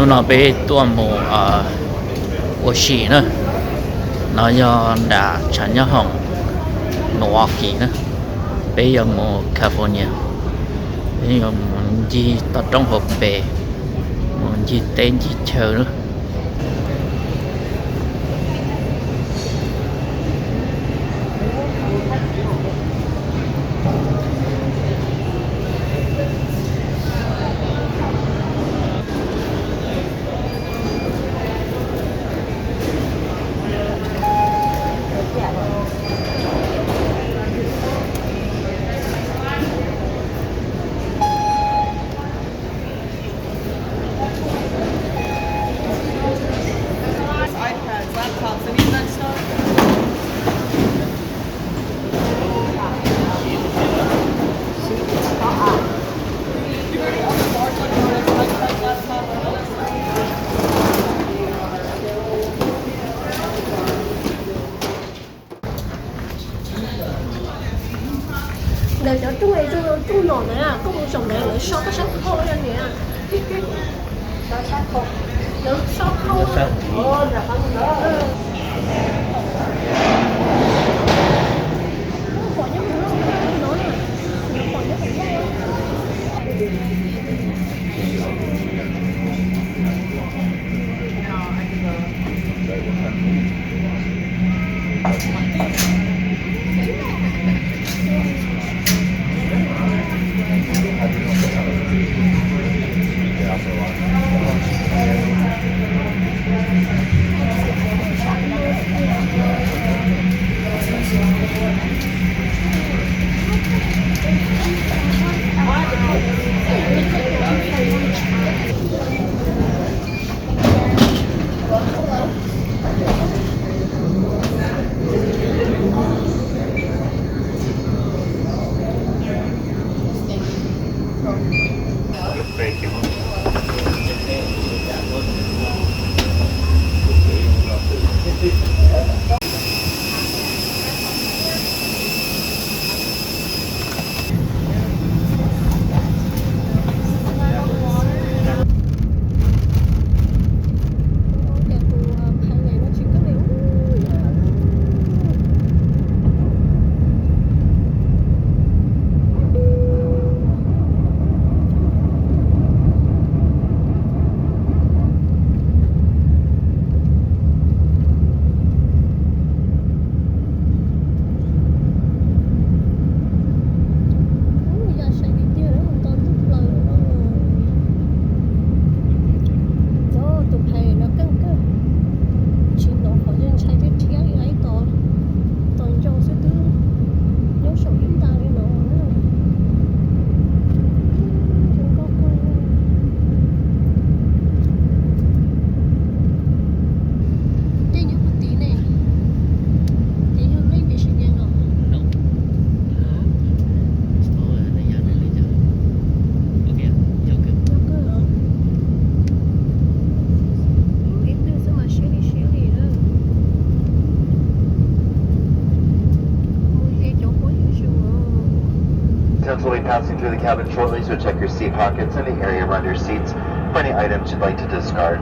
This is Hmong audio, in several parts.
Hnub no peb tuaj mus ua si na, no yog nram tshav nyob hoom Milwaukee na, peb yuav mus California, peb yuav mus ncig toj roob hauv pes, mus ncig teb ncig chaw na. iPads, laptops, any of that stuff? Ntawm cov rooj, rooj nom ntawd, koj mus zaum ntawd lawv so koj sab khau no niam. Lawv so khau. Ub, yog sai tiag tiag na, tau ntuj plaws no. Tus phais no keej kawg, tsis hnov qhov ntshai thiab, rhiab ib tos, tos ncau xwb twb nyob saum ib nta li no na. Zoo nkauj kawg. Dej nyob puag tid ne. Ces yog lej Michigan los. Yog kawg os. Ib ntwg xwb mas siab li siab li na. Mus ze cov huab zuj zus. Potentially passing through the cabin shortly, so check your seat pockets and the area around your seats for any items you'd like to discard.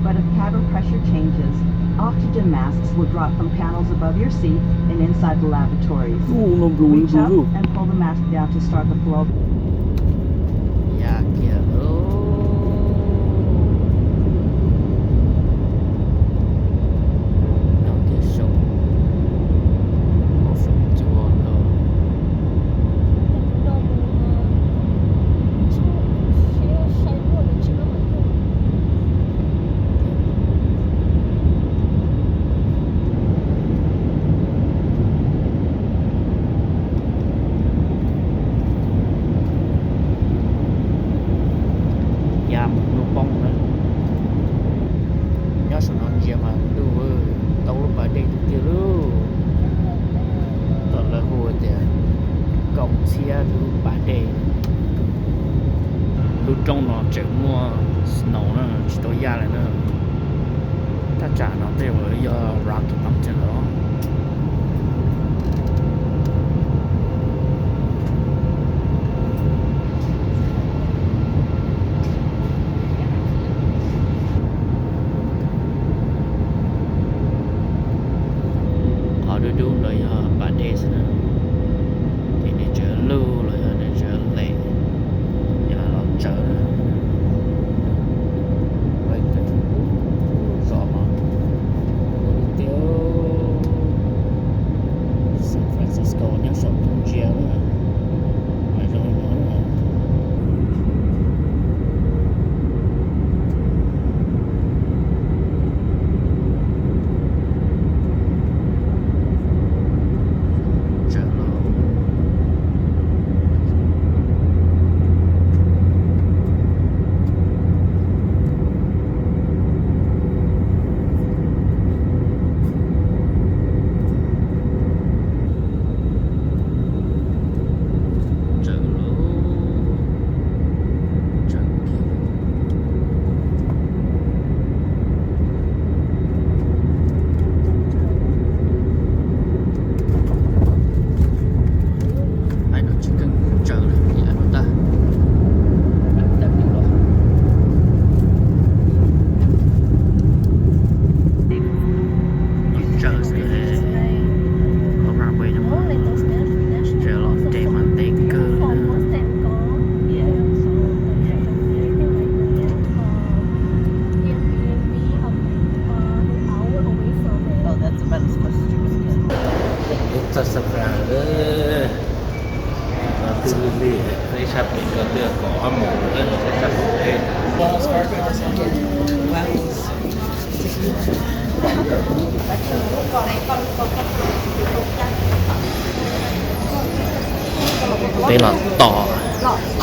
But if cabin pressure changes, oxygen masks will drop from panels above your seat and inside the lavatories. Reach up and pull the mask down to start the flow. Ya kiag. Nyob kiag saum, saum cua no. Ya mus nplooj poob na. Nyob saum no ntsia mas ntuj, tau lub pas dej tiag tiag lauj. Tam lawv hu tias kaum txhiab lub pas dej. Lub roob no tseem muaj snow na, tsis tau yaj lawm na. Thaj tsam no tej zaum yog Rocky Mountain los. Qhov dub dub ntawd yog pas dej xwb na, ces nws tseem lug los yog nws tseem lem, yog los tsawv na. Zos mas tiag, San Francisco nyob saum ntuj ntsia na, mas zoo no na. Tsawv lauj, tsawv kiag. Ai no tsis keej tsawv li, ib lab no tag. Tsawv xwb, qhov runway no tsawv los deb mas deb kawg. Twb txog San Fran lawm. Twb lig lig, ib sab pem ko twb kom ob moos lawm, ib sab pem. Peb los tos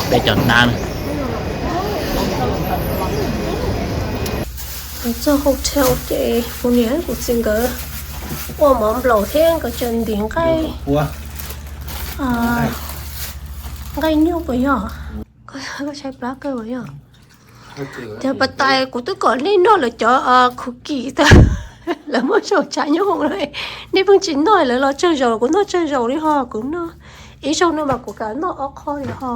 peb cov nab na. Txog hotel ces kuv niam kuv txiv nkawd ua mov nplaum thiab nkawd tseem ntim nqaij, nqaij nyuj puas yog? Koj saib plab kawg puas yog? Cov pas tais kuv twb kom nej noj lawv cov cookie tas, lawv muab sau tshav nyob hauv na. Nej pheej tsis noj, lawv los tsawg zaus kuv noj tsawg zaus li ho kuv noj. Ib zaug no mas kuv kam noj ob qho li ho.